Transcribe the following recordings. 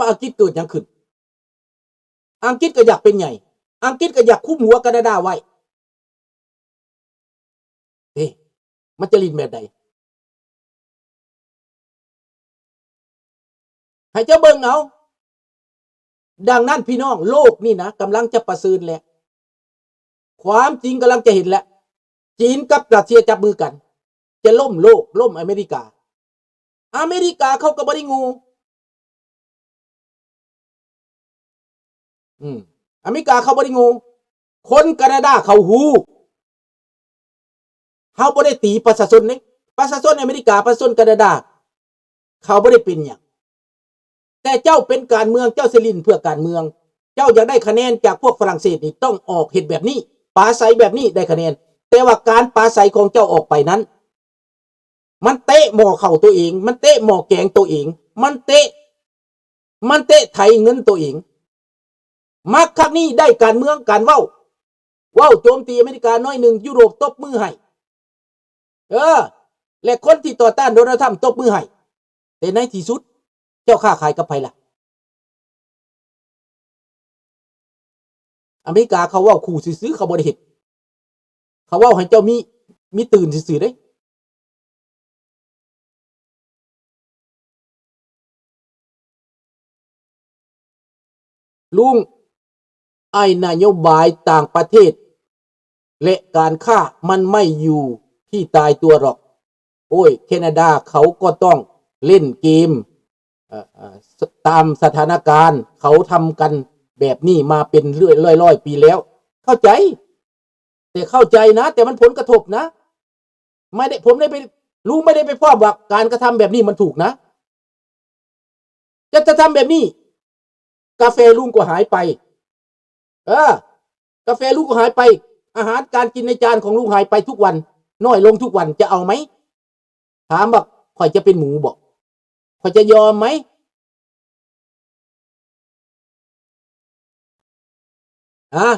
ອັງກິດເກີດຫຍັງຂຶ້ນ? ອັງກິດກໍຢາກເປັນໃຫຍ່ ອັງກິດກໍຢາກຄຸມຫົວການາດາໄວ້. ເອີ ມັນຈະຫຼິ້ນແບບໃດ? ໃຫ້ເຈົ້າເບິ່ງເອົາ. ດັ່ງນັ້ນພີ່ນ້ອງ, ໂລກນີ້ນະກຳລັງຈະປະເຊີນແລ້ວ. ຄວາມຈິງກຳລັງຈະເຫັນແລ້ວ. ຈີນກັບຣັດເຊຍຈັບມືກັນ ຈະລົ້ມໂລກ, ລົ້ມອາເມລິກາ. ອາເມລິກາເຂົາກໍບໍ່ໄດ້ໂງ່. ອືມ ອາເມລິກາເຂົາບໍ່ໄດ້ໂງ່. ຄົນການາດາເຂົາຮູ້. ເຮົາບໍ່ໄດ້ຕີປະຊາຊົນເດ້. ປະຊາຊົນອາເມລິກາ, ປະຊາຊົນການາດາ ເຂົາບໍ່ໄດ້ເປັນຫຍັງ. ແຕ່ເຈົ້າເປັນການເມືອງ, ເຈົ້າຊິຫຼິ້ນເພື່ອການເມືອງ. ເຈົ້າຢາກໄດ້ຄະແນນຈາກພວກຝຣັ່ງເສດນີ້, ຕ້ອງອອກເຮັດແບບນີ້, ປາໄສແບບນີ້ໄດ້ຄະແນນ. ແຕ່ວ່າການປາໄສຂອງເຈົ້າອອກໄປນັ້ນ, ມັນເຕະໝໍ້ເຂົ້າໂຕເອງ, ມັນເຕະໝໍ້ແກງໂຕເອງ, ມັນເຕະ, ມັນເຕະໄຖເງິນໂຕເອງ. ມັກຄັກນີ້ໄດ້ການເມືອງ, ການເວົ້າ, ເວົ້າໂຈມຕີອາເມລິກາໜ້ອຍໜຶ່ງ, ຢູໂຣບຕົບມືໃຫ້. ເອີ, ແລະ ຄົນທີ່ຕໍ່ຕ້ານໂດນັລທຳຕົບມືໃຫ້. ແຕ່ໃນທີ່ສຸດ ເຈົ້າຄ້າຂາຍກັບໃຜລະ? ອາເມລິກາເຂົາເວົ້າຂູ່ຊື່ໆ, ເຂົາບໍ່ໄດ້ເຮັດ. ເຂົາເວົ້າໃຫ້ເຈົ້າມີ, ມີຕື່ນຊື່ໆເດ້. ລຸງ, ໄອ້ນະໂຍບາຍຕ່າງປະເທດ ແລະ ການຄ້າມັນໄມ່ຢູ່ທີ່ຕາຍຕົວດອກ. ໂອ້ຍ, ແຄນາດາເຂົາກໍຕ້ອງຫຼິ້ນເກມ, ເອີ, ເອີ, ຕາມສະຖານະການ, ເຂົາທຳກັນແບບນີ້ມາເປັນເລື້ອຍ, ຮ້ອຍໆປີແລ້ວ. ເຂົ້າໃຈ, ແຕ່ເຂົ້າໃຈນະ, ແຕ່ມັນຜົນກະທົບນະ. ໄມ່ໄດ້, ຜົມໄດ້ໄປ, ລຸງໄມ່ໄດ້ໄປພ້ອມວ່າການກະທຳແບບນີ້ມັນຖືກນະ. ເຈົ້າຈະທຳແບບນີ້, ກາແຟລຸງກໍຫາຍໄປ. ເອີ, ກາແຟລຸງກໍຫາຍໄປ. ອາຫານການກິນໃນຈານຂອງລຸງຫາຍໄປທຸກວັນ, ນ້ອຍລົງທຸກວັນ. ຈະເອົາໄໝ? ຖາມວ່າຂ້ອຍຈະເປັນໝູບໍ? ຂ້ອຍຈະຍອມໄໝ? ຮະ?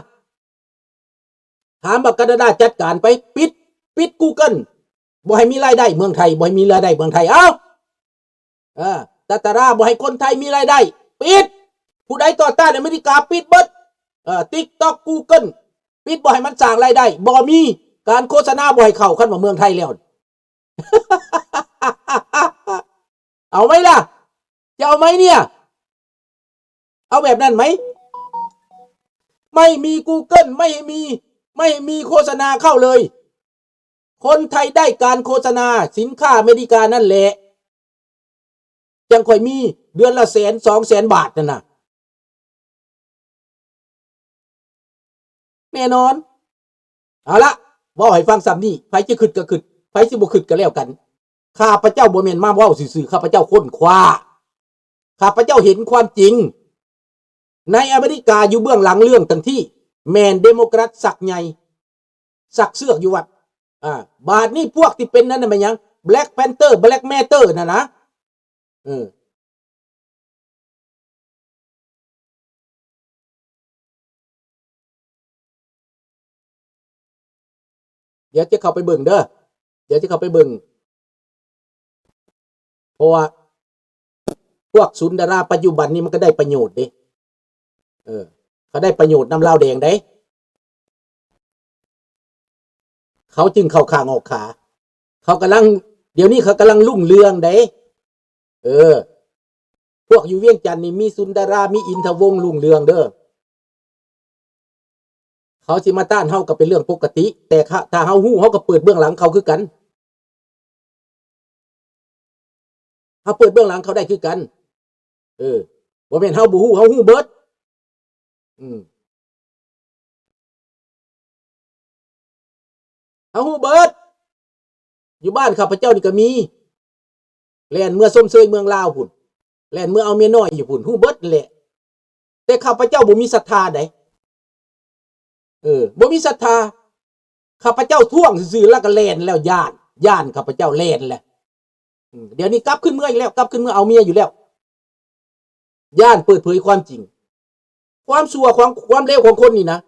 ຖາມວ່າການາດາຈັດການໄປ, ປິດ, ປິດ Google, ບໍ່ໃຫ້ມີລາຍໄດ້ເມືອງໄທ, ບໍ່ໃຫ້ມີລາຍໄດ້ເມືອງໄທ. ເອົ້າ, ເອີ, ຕາຕາລາ, ບໍ່ໃຫ້ຄົນໄທມີລາຍໄດ້, ປິດ. ຜູ້ໃດຕໍ່ຕ້ານອາເມລິກາ, ປິດເບິດ. ເອີ, TikTok, Google, ປິດ, ບໍ່ໃຫ້ມັນສ້າງລາຍໄດ້, ບໍ່ມີການໂຄສະນາ, ບໍ່ໃຫ້ເຂົ້າ, ຄັນວ່າເມືອງໄທແລ້ວ. ເອົາໄໝລະ? ຈະເອົາໄໝເນຍ? ເອົາແບບນັ້ນໄໝ? ໄມ່ມີ Google, ໄມ່ໃຫ້ມີ, ໄມ່ໃຫ້ມີໂຄສະນາເຂົ້າເລີຍ. ຄົນໄທໄດ້ການໂຄສະນາສິນຄ້າອາເມລິການັ້ນແຫຼະ, ຈັ່ງຄ່ອຍມີເດືອນລະແສນ, ສອງແສນບາດນັ້ນນະ. ແນ່ນອນ. ເອົາລະ, ເວົ້າໃຫ້ຟັງສ່ຳນີ້, ໃຜຊິຄຶດກໍຄຶດ, ໃຜຊິບໍ່ຄຶດກໍແລ້ວກັນ. ຂ້າພະເຈົ້າບໍ່ແມ່ນມາເວົ້າຊື່ໆ, ຂ້າພະເຈົ້າຄົ້ນຄວ້າ, ຂ້າພະເຈົ້າເຫັນຄວາມຈິງ. ໃນອາເມລິກາ, ຢູ່ເບື້ອງຫຼັງເລື່ອງທັງທີ່ ແມ່ນເດໂມຄຣັດຊັກໃຍ, ຊັກເຊືອກຢູ່ວັດ. ອາ, ບາດນີ້ພວກທີ່ເປັນນັ້ນນະແມ່ນຫຍັງ? Black Panther, Black Matter ນັ້ນນະ. ເອີ. ດຽວຈະເຂົ້າໄປເບິ່ງເດີ, ດຽວຈະເຂົ້າໄປເບິ່ງ. ເພາະວ່າພວກສູນດາລາປັດຈຸບັນນີ້ມັນກໍໄດ້ປະໂຫຍດເດ້. ເອີ, ເຂົາໄດ້ປະໂຫຍດນຳລາວແດງເດ້. ເຂົາຈຶ່ງເຂົ້າຂ້າງອອກຂາ. ເຂົາກຳລັງ, ດຽວນີ້ເຂົາກຳລັງຮຸ່ງເຮືອງເດ້. ເອີ, ພວກຢູ່ວຽງຈັນນີ້ມີສຸນດາລາ, ມີອິນທະວົງ ຮຸ່ງເຮືອງເດີ. ເຂົາຊິມາຕ້ານເຮົາກໍເປັນເລື່ອງປົກກະຕິ, ແຕ່ຖ້າເຮົາຮູ້, ເຮົາກໍເປີດເບື້ອງຫຼັງເຂົາຄືກັນ. ເຮົາເປີດເບື້ອງຫຼັງເຂົາໄດ້ຄືກັນ. ເອີ, ບໍ່ແມ່ນເຮົາບໍ່ຮູ້, ເຮົາຮູ້ເບິດ. ອືມ. ເຮົາຮູ້ເບິດ. ຢູ່ບ້ານຂ້າພະເຈົ້ານີ້ກໍມີ, ແລ່ນເມືອຊົມເຊີຍເມືອງລາວພຸ້ນ, ແລ່ນເມືອເອົາເມຍນ້ອຍຢູ່ພຸ້ນ, ຮູ້ເບິດແຫຼະ. ແຕ່ຂ້າພະເຈົ້າບໍ່ມີສັດທາໃດ. ເອີ, ບໍ່ມີສັດທາ. ຂ້າພະເຈົ້າທ້ວງຊື່ໆ ລະກະແລ່ນແລ້ວ, ຢ້ານ, ຢ້ານ, ຂ້າພະເຈົ້າແລ່ນແລ້ວ. ອືມ, ດຽວນີ້ກັບຂຶ້ນເມືອອີກແລ້ວ, ກັບຂຶ້ນເມືອເອົາເມຍຢູ່ແລ້ວ. ຢ້ານເປີດເຜີຍຄວາມຈິງ. ຄວາມຊົ່ວຂອງ, ຄວາມເລວຂອງຄົນນີ້ນະ,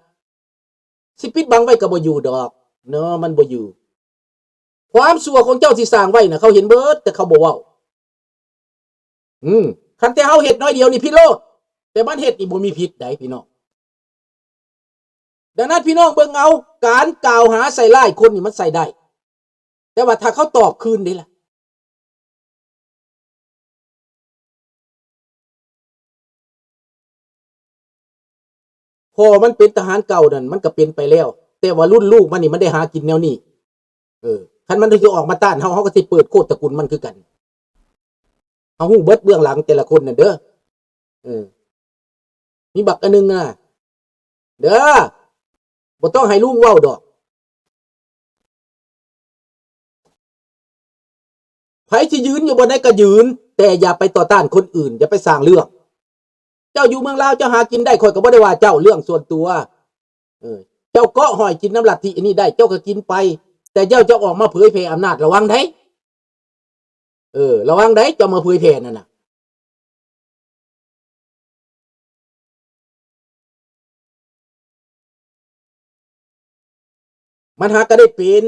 ຊິປິດບັງໄວ້ກໍບໍ່ຢູ່ດອກເນາະ, ມັນບໍ່ຢູ່. ຄວາມຊົ່ວຂອງເຈົ້າທີ່ສ້າງໄວ້ນະ, ເຂົາເຫັນເບິດ, ແຕ່ເຂົາບໍ່ເວົ້າ. ອືມ, ຄັນແຕ່ເຮົາເຮັດໜ້ອຍດຽວນີ້ຜິດໂລດ ແຕ່ມັນເຮັດນີ້ບໍ່ມີຜິດໃດພີ່ນ້ອງ. ດັ່ງນັ້ນພີ່ນ້ອງເບິ່ງເອົາ ການກ່າວຫາໃສ່ຮ້າຍຄົນນີ້ມັນໃຊ້ໄດ້ ແຕ່ວ່າຖ້າເຂົາຕອບຄືນເດລະ? ພໍ່ມັນເປັນທະຫານເກົ່ານັ້ນ ມັນກໍເປັນໄປແລ້ວ ແຕ່ວ່າລຸ້ນລູກມັນນີ້ມັນໄດ້ຫາກິນແນວນີ້. ເອີ ຄັນມັນຊິອອກມາຕ້ານເຮົາ ເຮົາກໍຊິເປີດໂຄດຕະກຸນມັນຄືກັນ. ເຮົາຮູ້ເບິດເບື້ອງຫຼັງແຕ່ລະຄົນນັ້ນເດີ. ເອີ ມີບັກອັນໜຶ່ງນະ ເດີ ບໍ່ຕ້ອງໃຫ້ລຸງເວົ້າດອກ. ໃຜຊິຢືນຢູ່ບ່ອນໃດກໍຢືນ ແຕ່ຢ່າໄປຕໍ່ຕ້ານຄົນອື່ນ ຢ່າໄປສ້າງເລື່ອງ. ເຈົ້າຢູ່ເມືອງລາວເຈົ້າຫາກິນໄດ້ ຂ້ອຍກໍບໍ່ໄດ້ວ່າເຈົ້າ ເລື່ອງສ່ວນຕົວ. ເອີ ເຈົ້າເກາະຫ້ອຍກິນນຳລັດທິອັນນີ້ໄດ້ ເຈົ້າກໍກິນໄປ ແຕ່ເຈົ້າຈະອອກມາເຜີຍແຜ່ອຳນາດ ລະວັງໃດ. ເອີ ລະວັງໃດ ເຈົ້າມາເຜີຍແຜ່ນັ້ນນະ. ມັນຫາກໍໄດ້ເປັນ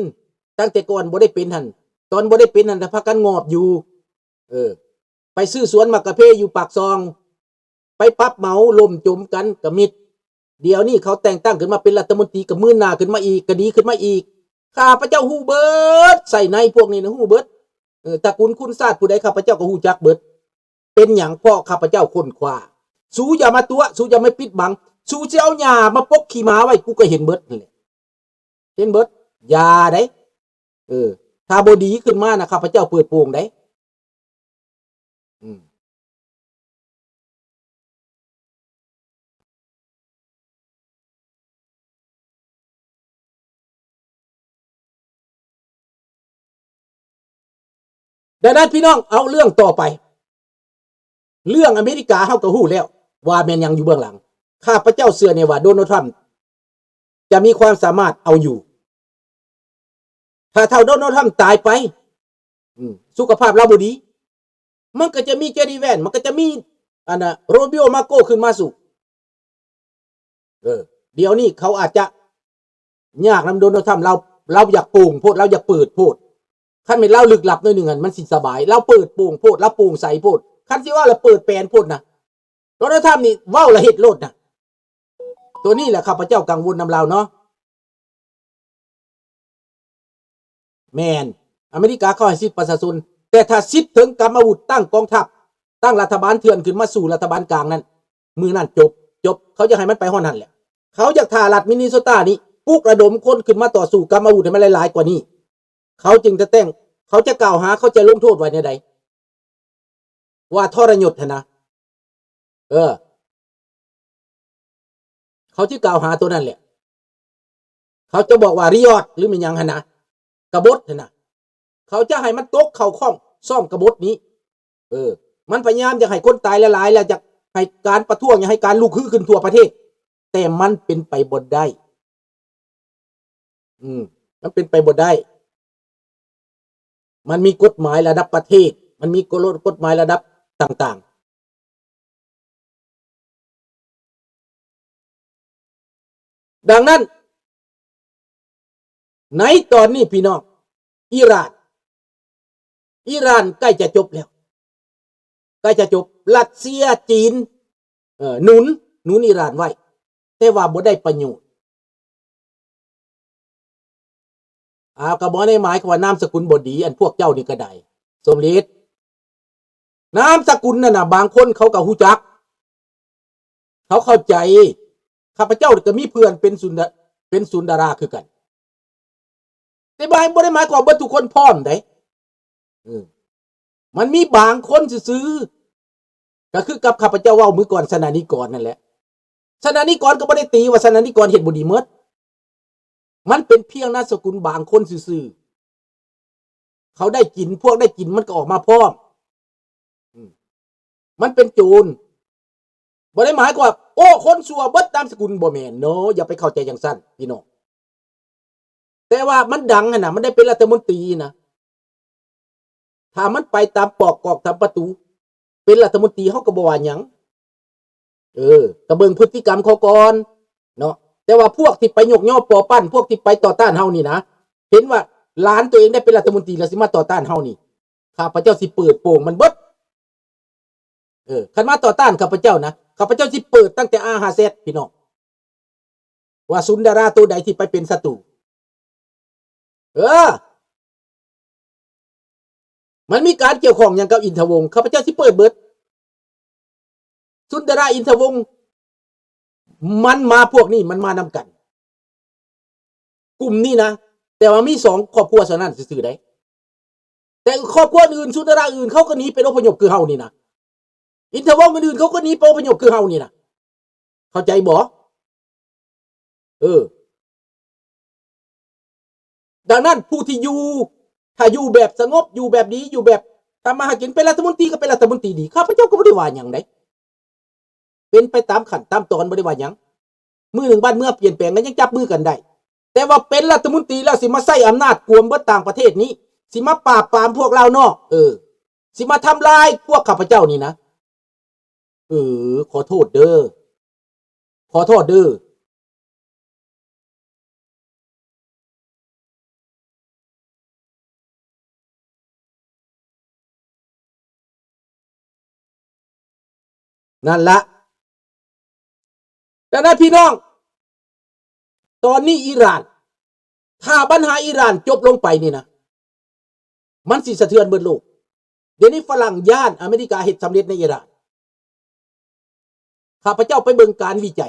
ຕັ້ງແຕ່ກ່ອນບໍ່ໄດ້ເປັນຫັ້ນ ຕອນບໍ່ໄດ້ເປັນຫັ້ນ ພາກັນງອບຢູ່. ເອີ ໄປຊື້ສວນໝາກກະເພຢູ່ປາກຊ່ອງ ໄປປັບເໝົາ ລົ້ມຈົມກັນກະມິດ. ດຽວນີ້ເຂົາແຕ່ງຕັ້ງຂຶ້ນມາເປັນລັດຖະມົນຕີ ກະມື່ນໜ້າຂຶ້ນມາອີກ ກະດີຂຶ້ນມາອີກ. ຂ້າພະເຈົ້າຮູ້ເບິດ ໄສ້ໃນພວກນີ້ນະຮູ້ເບິດ. ເອີ ຕະກຸນຄຸນຊາດຜູ້ໃດ ຂ້າພະເຈົ້າກໍຮູ້ຈັກເບິດ. ເປັນຫຍັງ? ເພາະຂ້າພະເຈົ້າຄົ້ນຄວ້າ. ສູຢ່າມາຕົວະ ສູຢ່າມາປິດບັງ. ສູຊິເອົາຫຍ້າມາປົກຂີ້ໝາໄວ້ ກູກໍເຫັນເບິດຫັ້ນແຫຼະ ເຫັນເບິດ. ຢ່າໃດ ເອີ ຖ້າບໍ່ດີຂຶ້ນມານະ ຂ້າພະເຈົ້າເປີດໂປງໃດ. ອືມ ດັ່ງນັ້ນພີ່ນ້ອງ ເອົາເລື່ອງຕໍ່ໄປ ເລື່ອງອາເມລິກາເຮົາກໍຮູ້ແລ້ວວ່າແມ່ນຫຍັງຢູ່ເບື້ອງຫຼັງ. ຂ້າພະເຈົ້າເຊື່ອແນ່ວ່າໂດນັລທຣຳຈະມີຄວາມສາມາດເອົາຢູ່. ຖ້າທ້າວໂດນັລທຣຳຕາຍໄປ ອືມ ສຸຂະພາບລາວບໍ່ດີ ມັນກໍຈະມີເຈດີແວນ ມັນກໍຈະມີ ອັນນ່າ ໂຣບິໂອ ມາໂກ ຂຶ້ນມາສູ້. ເອີ ດຽວນີ້ເຂົາອາດຈະຍາກນຳໂດນັລທຣຳ ລາວ ລາວຢາກໂປ່ງໂພດ ລາວຢາກເປີດໂພດ. ຄັນແມ່ນລາວລຶກລັບໜ້ອຍໜຶ່ງຫັ້ນ ມັນຊິສະບາຍ. ລາວເປີດໂປ່ງໂພດ ລາວໂປ່ງໃສໂພດ. ຄັນຊິເວົ້າລະເປີດແປນໂພດນະ ໂດນັລທຣຳນີ້ເວົ້າລະເຮັດໂລດນະ. ໂຕນີ້ແຫຼະຂ້າພະເຈົ້າກັງວົນນຳລາວເນາະ. ແມ່ນ ອາເມລິກາເຂົາໃຫ້ສິດປະຊາຊົນ ແຕ່ຖ້າສິດເຖິງກຳອາວຸດ ຕັ້ງກອງທັບ ຕັ້ງລັດຖະບານເຖື່ອນຂຶ້ນມາສູ້ລັດຖະບານກາງນັ້ນ ມື້ນັ້ນຈົບ ຈົບ. ເຂົາຢາກໃຫ້ມັນໄປຮອດນັ້ນແຫຼະ. ເຂົາຢາກຖ້າລັດມິນນິໂຊຕານີ້ປຸກລະດົມຄົນຂຶ້ນມາຕໍ່ສູ້ກຳອາວຸດໃຫ້ມັນຫຼາຍໆກວ່ານີ້ ເຂົາຈຶ່ງຈະແຕ່ງ ເຂົາຈະກ່າວຫາ ເຂົາຈະລົງໂທດວ່າແນວໃດ? ວ່າທໍລະຍົດຫັ້ນນະ. ເອີ ເຂົາຈະກ່າວຫາໂຕນັ້ນແຫຼະ. ເຂົາຈະບອກວ່າ ຣິອອດ ຫຼືແມ່ນຫຍັງຫັ້ນນະ ກະບົດຫັ້ນນະ. ເຂົາຈະໃຫ້ມັນຕົກເຂົ້າຂ້ອງຊ່ອງກະບົດນີ້. ເອີ ມັນພະຍາຍາມຢາກໃຫ້ຄົນຕາຍຫຼາຍໆ ແລ້ວຢາກໃຫ້ການປະທ້ວງ ຢາກໃຫ້ການລຸກຮືຂຶ້ນທົ່ວປະເທດ ແຕ່ມັນເປັນໄປບໍ່ໄດ້. ອືມ ມັນເປັນໄປບໍ່ໄດ້. ມັນມີກົດໝາຍລະດັບປະເທດ ມັນມີກົດ ກົດໝາຍລະດັບຕ່າງໆ. ດັ່ງນັ້ນ ໃນຕອນນີ້ພີ່ນ້ອງ ອີຣານ ອີຣານໃກ້ຈະຈົບແລ້ວ ໃກ້ຈະຈົບ. ຣັດເຊຍ ຈີນ ເອີ ໜູນ ໜູນອີຣານໄວ້ ແຕ່ວ່າບໍ່ໄດ້ປະໂຫຍດ. ອາ ກໍບໍ່ໄດ້ໝາຍຄວາມວ່ານາມສະກຸນບໍ່ດີ ອັນພວກເຈົ້ານີ້ກໍໄດ້ ສົມເດັດ ນາມສະກຸນນັ້ນນະ ບາງຄົນເຂົາກໍຮູ້ຈັກ ເຂົາເຂົ້າໃຈ. ຂ້າພະເຈົ້າກໍມີເພື່ອນເປັນສູນ ເປັນສູນດາລາຄືກັນ ແຕ່ບໍ່ ບໍ່ໄດ້ໝາຍຄວາມວ່າເບິດທຸກຄົນພ້ອມເດ້. ເອີ ມັນມີບາງຄົນຊື່ໆ ກໍຄືກັບຂ້າພະເຈົ້າເວົ້າມື້ກ່ອນ ສະໜານິກອນນັ້ນແຫຼະ. ສະໜານິກອນກໍບໍ່ໄດ້ຕີວ່າສະໜານິກອນເຮັດບໍ່ດີໝົດ. ມັນເປັນພຽງນາມສະກຸນບາງຄົນຊື່ໆ. ເຂົາໄດ້ກິນ ພວກໄດ້ກິນມັນກໍອອກມາພ້ອມ. ອືມ ມັນເປັນໂຈນ. ບໍ່ໄດ້ໝາຍຄວາມວ່າ ໂອ້ ຄົນຊົ່ວເບິດນາມສະກຸນ ບໍ່ແມ່ນເນາະ. ຢ່າໄປເຂົ້າໃຈຈັ່ງຊັ້ນພີ່ນ້ອງ. ແຕ່ວ່າມັນດັງຫັ້ນນະ ມັນໄດ້ເປັນລັດຖະມົນຕີນະ ຖ້າມັນໄປຕາມປອກກອກຕາມປະຕູ ເປັນລັດຖະມົນຕີ ເຮົາກໍບໍ່ວ່າຫຍັງ. ເອີ ກໍເບິ່ງພຶດຕິກຳເຂົາກ່ອນເນາະ. ແຕ່ວ່າພວກທີ່ໄປຍົກຍໍປໍປັ້ນ ພວກທີ່ໄປຕໍ່ຕ້ານເຮົານີ້ນະ ເຫັນວ່າຫຼານຕົວເອງໄດ້ເປັນລັດຖະມົນຕີ ແລ້ວຊິມາຕໍ່ຕ້ານເຮົານີ້ ຂ້າພະເຈົ້າຊິເປີດໂປງມັນເບິດ. ເອີ ຄັນມາຕໍ່ຕ້ານຂ້າພະເຈົ້ານະ ຂ້າພະເຈົ້າຊິເປີດຕັ້ງແຕ່ R ຫາ Z ພີ່ນ້ອງ ວ່າສູນດາລາໂຕໃດທີ່ໄປເປັນສັດຕູ ເອີ ມັນມີການກ່ຽວຂ້ອງຫຍັງກັບອິນທະວົງ ຂ້າພະເຈົ້າຊິເປີດເບິດ. ສຸນດາລາ ອິນທະວົງ ມັນມາພວກນີ້ ມັນມານຳກັນ ກຸ່ມນີ້ນະ ແຕ່ວ່າມີສອງຄອບຄົວເທົ່ານັ້ນຊື່ໆໃດ໋ ແຕ່ຄອບຄົວອື່ນ ສຸນດາລາອື່ນ ເຂົາກໍໜີໄປອະພະຍົບຄືເຮົານີ້ນະ ອິນທະວົງອື່ນໆ ເຂົາກໍໜີໄປອະພະຍົບຄືເຮົານີ້ນະ ເຂົ້າໃຈບໍ່? ເອີ ດັ່ງນັ້ນ ຜູ້ທີ່ຢູ່ ຖ້າຢູ່ແບບສະຫງົບ ຢູ່ແບບດີ ຢູ່ແບບທຳມາຫາກິນ ເປັນລັດຖະມົນຕີກໍເປັນລັດຖະມົນຕີດີ ຂ້າພະເຈົ້າກໍບໍ່ໄດ້ວ່າຫຍັງໃດ ເປັນໄປຕາມຂັ້ນຕາມຕອນ ບໍ່ໄດ້ວ່າຫຍັງ. ມື້ໜຶ່ງບ້ານເມືອງປ່ຽນແປງ ກໍຍັງຈັບມືກັນໄດ້ ແຕ່ວ່າເປັນລັດຖະມົນຕີແລ້ວ ຊິມາໃຊ້ອຳນາດກວມເບິດຕ່າງປະເທດນີ້ ຊິມາປາບປາມພວກລາວນອກ ເອີ ຊິມາທຳລາຍພວກຂ້າພະເຈົ້ານີ້ນະ ເອີ ຂໍໂທດເດີ ຂໍໂທດເດີ. ນັ້ນລະ ດັ່ງນັ້ນພີ່ນ້ອງ ຕອນນີ້ອີຣານ ຖ້າບັນຫາອີຣານຈົບລົງໄປນີ້ນະ ມັນຊິສະເທືອນເບິດໂລກ. ດຽວນີ້ຝຣັ່ງຢ້ານອາເມລິກາເຮັດສຳເລັດໃນອີຣານ. ຂ້າພະເຈົ້າໄປເບິ່ງການວິໄຈ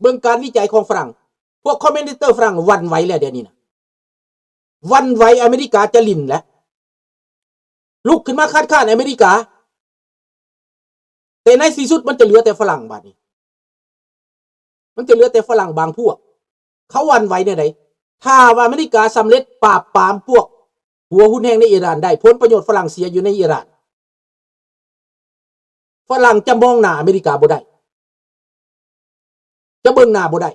ເບິ່ງການວິໄຈຂອງຝຣັ່ງ ພວກຄອມເມັນເຕີຝຣັ່ງຫວັ່ນໄຫວແລ້ວດຽວນີ້ນະ ຫວັ່ນໄຫວ ອາເມລິກາຈະຫຼິ້ນແລ້ວ ລຸກຂຶ້ນມາຄັດຄ້ານອາເມລິກາ ແຕ່ໃນທີ່ສຸດມັນຈະເຫຼືອແຕ່ຝຣັ່ງບາດນີ້ ມັນຈະເຫຼືອແຕ່ຝຣັ່ງບາງພວກ ເຂົາຫວັ່ນໄຫວແນວໃດ? ຖ້າວ່າອາເມລິກາສຳເລັດປາບປາມພວກຫົວຮຸນແຮງໃນອີຣານໄດ້ ຜົນປະໂຫຍດຝຣັ່ງເສຍຢູ່ໃນອີຣານ ຝຣັ່ງຈະມອງໜ້າອາເມລິກາບໍ່ໄດ້ ຈະເບິ່ງໜ້າບໍ່ໄດ້.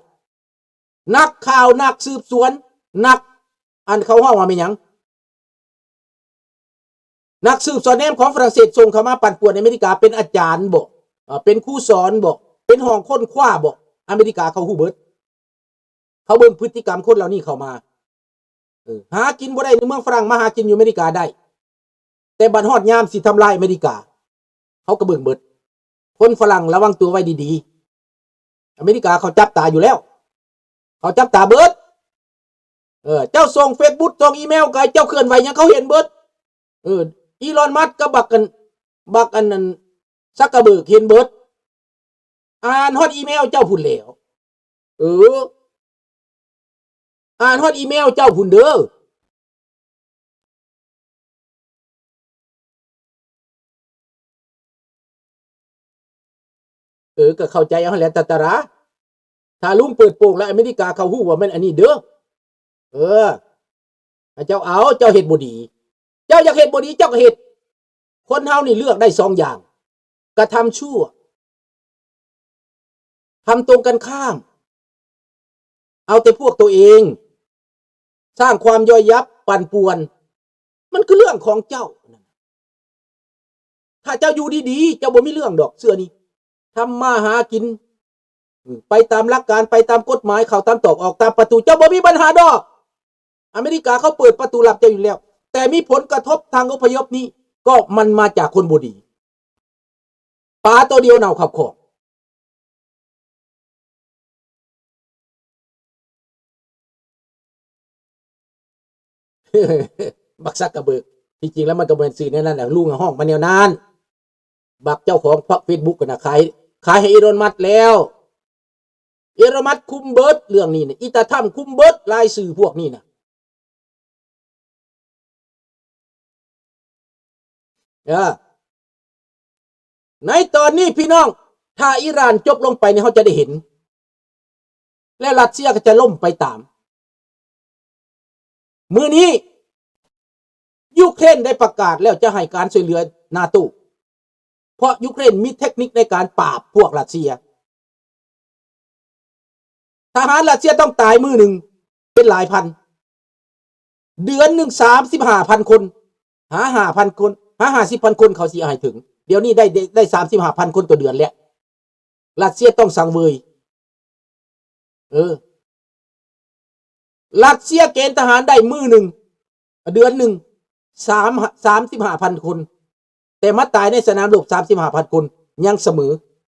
ນັກຂ່າວ ນັກສືບສວນ ນັກ ອັນ ເຂົາເວົ້າວ່າແມ່ນຫຍັງ? ນັກສືບສອດແນມຂອງຝຣັ່ງເສດສົ່ງເຂົ້າມາປັ່ນປ່ວນອາເມລິກາ ເປັນອາຈານບໍ? ເອີ ເປັນຄູສອນບໍ? ເປັນຫ້ອງຄົ້ນຄວ້າບໍ? ອາເມລິກາເຂົາຮູ້ເບິດ ເຂົາເບິ່ງພຶດຕິກຳຄົນເຫຼົ່ານີ້ເຂົ້າມາ ເອີ ຫາກິນບໍ່ໄດ້ໃນເມືອງຝຣັ່ງ ມາຫາກິນຢູ່ອາເມລິກາໄດ້ ແຕ່ບັດຮອດຍາມຊິທຳລາຍອາເມລິກາ ເຂົາກໍເບິ່ງເບິດ. ຄົນຝຣັ່ງລະວັງຕົວໄວ້ດີໆ ອາເມລິກາເຂົາຈັບຕາຢູ່ແລ້ວ ເຂົາຈັບຕາເບິດ. ເອີ ເຈົ້າສົ່ງເຟສບຸກ ສົ່ງອີເມວ ກໍໃຫ້ເຈົ້າເຄື່ອນໄຫວຫຍັງ ເຂົາເຫັນເບິດ. ເອີ ອີລອນ ມັສ ກັບບັກ ອັນ ບັກ ອັນ ອັນ ຊັກເກີເບີກ ເຫັນເບິດ. ອ່ານຮອດອີເມວເຈົ້າພຸ້ນແຫຼ້ວ. ເອີ ອ່ານຮອດອີເມວເຈົ້າພຸ້ນເດີ. ເອີ ກໍເຂົ້າໃຈເອົາຫັ້ນແຫຼະ ຕາຕາລາ. ຖ້າລຸງເປີດໂປງແລ້ວ ອາເມລິກາເຂົາຮູ້ວ່າແມ່ນອັນນີ້ເດີ. ເອີ ໃຫ້ເຈົ້າເອົາ ເຈົ້າເຮັດບໍ່ດີ. ເຈົ້າຢາກເຮັດບໍ່ດີ ເຈົ້າກໍເຮັດ. ຄົນເຮົານີ້ເລືອກໄດ້ສອງຢ່າງ ກະທຳຊົ່ວ ທຳຕົງກັນຂ້າມ ເອົາແຕ່ພວກໂຕເອງ ສ້າງຄວາມຍ່ອຍຢັບ ປັ່ນປ່ວນ ມັນຄືເລື່ອງຂອງເຈົ້າ. ຖ້າເຈົ້າຢູ່ດີໆ ເຈົ້າບໍ່ມີເລື່ອງດອກ ເຊື່ອນີ້. ທຳມາຫາກິນ ໄປຕາມຫຼັກການ ໄປຕາມກົດໝາຍ ເຂົ້າຕາມຕອກ ອອກຕາມປະຕູ ເຈົ້າບໍ່ມີບັນຫາດອກ. ອາເມລິກາເຂົາເປີດປະຕູຮັບເຈົ້າຢູ່ແລ້ວ ແຕ່ມີຜົນກະທົບທາງອົບພະຍົບນີ້ ກໍມັນມາຈາກຄົນບໍ່ດີ. ປາໂຕດຽວເນົ່າຄັບຂອງ. ບັກຊັກກະເບີກ ທີ່ຈິງແລ້ວມັນກໍບໍ່ແມ່ນຊື່ແນວນັ້ນແຫຼະ ລຸງຮ້ອງມາແນວນັ້ນ. ບັກເຈົ້າຂອງເຟສບຸກນະ ຂາຍ ຂາຍໃຫ້ອີລອນ ມັສ ແລ້ວ. ອີລອນ ມັສ ຄຸມເບິດເລື່ອງນີ້ນະ ອີຕາທຳຄຸມເບິດ ລາຍຊື່ພວກນີ້ນະ. ເອີ ໃນຕອນນີ້ພີ່ນ້ອງ ຖ້າອີຣານຈົບລົງໄປນີ້ ເຮົາຈະໄດ້ເຫັນ ແລະ ຣັດເຊຍກໍຈະລົ້ມໄປຕາມ. ມື້ນີ້ ຢູເຄຣນໄດ້ປະກາດແລ້ວ ຈະໃຫ້ການຊ່ວຍເຫຼືອນາໂຕ ເພາະຢູເຄຣນມີເຕັກນິກໃນການປາບພວກຣັດເຊຍ. ທະຫານຣັດເຊຍຕ້ອງຕາຍມື້ໜຶ່ງເປັນຫຼາຍພັນ, ເດືອນໜຶ່ງສາມສິບຫ້າພັນຄົນ ຫາຫ້າພັນຄົນ ຫາຫ້າສິບພັນຄົນ ເຂົາຊິເອົາໃຫ້ເຖິງ. ດຽວນີ້ໄດ້ ໄດ້ ໄດ້ສາມສິບຫ້າພັນຄົນຕໍ່ເດືອນແລ້ວ. ຣັດເຊຍຕ້ອງສັງເຫວີຍ. ເອີ ຣັດເຊຍເກນທະຫານໄດ້ມື້ໜຶ່ງ ເດືອນໜຶ່ງ ສາມ ສາມສິບຫ້າພັນຄົນ. ແຕ່ມາຕາຍໃນສະໜາມລົບສາມສິບຫ້າພັນຄົນ ຍັງສະເໝີ